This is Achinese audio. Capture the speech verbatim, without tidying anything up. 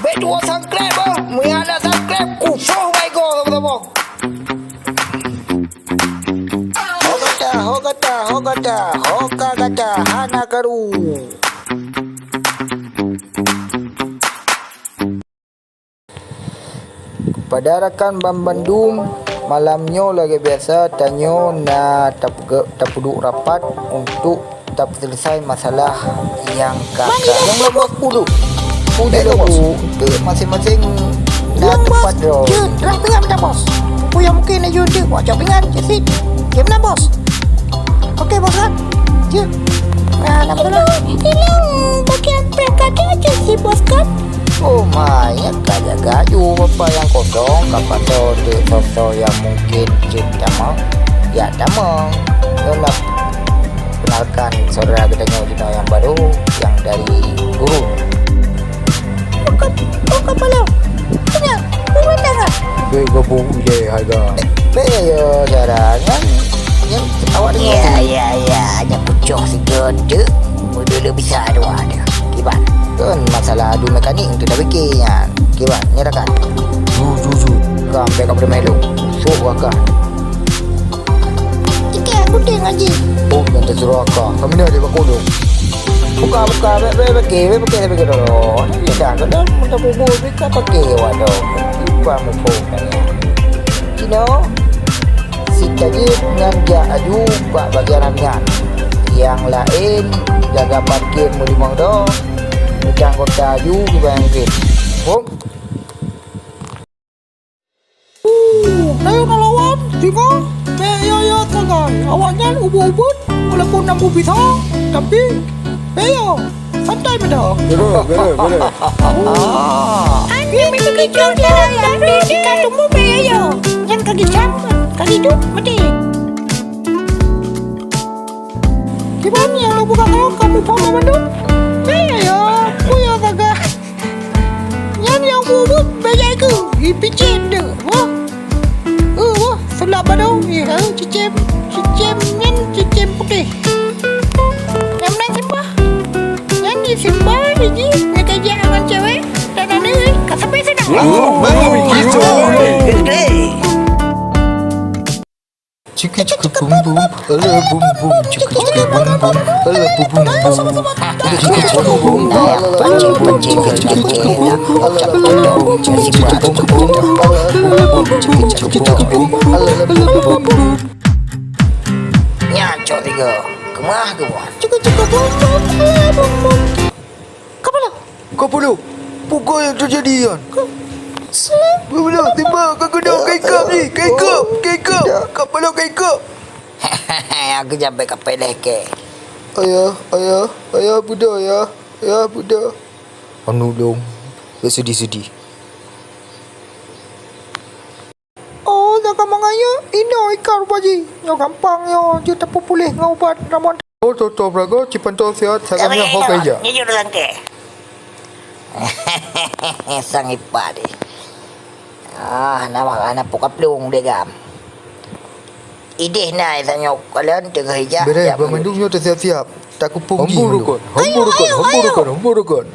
Bèk tuwoe subscribe, boh. Meunyo hana subscribe, kusoh bak igoe saboh-saboh. Ho gata, ho gata, ho gata, ho ka gata, hana karu. Kepada rakan banmandum, malam nyoe lagèe biasa, tanyoe na tapeuge-, tapeuduek rapat untuk tapeuselesai masalah nyang ka-, nyang lom waktu tu. Udah lom untuk maséng-maséng na teumpat droe. Jeuet, rang pingan meunan, Bos. Peue nyang mungken na jeuet, wak cok pingan, cit sit. Jeuet meunan, Bos. Oke, Bos, kan? Jeuet. Nah, nama tu lah. Ilong bagian P K D aja sih, Bos, kan? Oh, ma, nyan ka jaga aju apa nyang kosong, ka pasoe teuk soe-soe nyang mungken jeuet tamong, jak tamong. Nyoe na kenalkan saudara geutanyoe jinoe nyang baru, nyang dari Gurun. Bukan, bukan malam. Ingat, bukan tangan. Bèk gabuk je harga. Bèk ya, ya, saudara. Nyan, nyan awak tengok. Ya, ya, ya. Hanya pucuk sigo tu. Dulu bisa dua ada. Kiban. Kan masalah adu mekanik untuk dah fikir nyan. Kiban, nyatakan. Ju, ju, ju. Kau sampai kau boleh melu. Sok gua kan. Ikan putih ngaji. Oh, yang tersuruh akak. Kami ni ada bakulu. Buka, buka, bèk, bèk, bèk, bèk, bèk, bèk, bèk, dulu. Ini dah, dah, dah, dah bubur, bèk, pakai, waduh. Kiban, mumpung, kan, ya. Cina, si Tajib nyan jak aju bak bagian ramian. Nyang laén jaga parkir meulimong doh, meucang kota aju kiban mungken. Hop. Uh, na lawan singoh, bèk yo-yo sagai. Awaknyan ubit-ubit, walaupun na bubisa, tapi bèk yo. Santai beda. Beda, beda, beda. Anjing itu kicau dia, tapi jika tumbuh bèk yo. Nyan ka gicam, ka hidup, mati. Kiban nyang lôn peugah ngon kamoe, paham bandum? Bèk yo, peue nyang sagai. Nyan nyang buet-buet bèk jai keu, ipicit deuh, wah. Eh, wah, seulap badoe, eh, cicém, cicém nyan cicém putéh. Nyang meunan Simba. Nyan di Simba, di jih, nyang ka jak ngon cewek, dan aneuk, ka sampai sana. Oh, baru gitu. Gede. Ciki ciki bum bum, ala bum bum, ciki ciki bum bum, ala bum bum bum. Ciki ciki bum bum, pancing pancing, ciki ciki bum bum, ala bum bum, ciki ciki bum bum, ala bum bum, ciki ciki bum bum, ala bum bum. Nyan cok tiga, keumah keumah. Ciki ciki bum bum, ala bum bum. Kapala. Kapala. Peue nyang teujadi nyan? Kapala, tiba ka keudok, ka ikab jih, ka ikab, ka ikab. Kapala ka ikab. Aku jambai kapèe leh kèe. Ayah, ayah, ayah, beudôh, ayah. Ayah, beudôh. Anu lôn, bèk seudih-seudih. Oh, dah ka mangat nyoe, inoe ikan rupa jih. Nyoe gampang nyoe, jeuet tapeupuléh ngon ubat ramuan. Oh, toto beuragoe, cipanto siat, sagamnya ho ka ija. Nyoe jeuet rangkée. Sang ipa deh. Ah, nama anak puka pelung deh gam. Idéh na tanyoe kalon teungoh ija. Beres, banmandum nyoe teusiap-siap. Takupung jih. Hombu rukon, hombu rukon, hombu rukon, hombu rukon.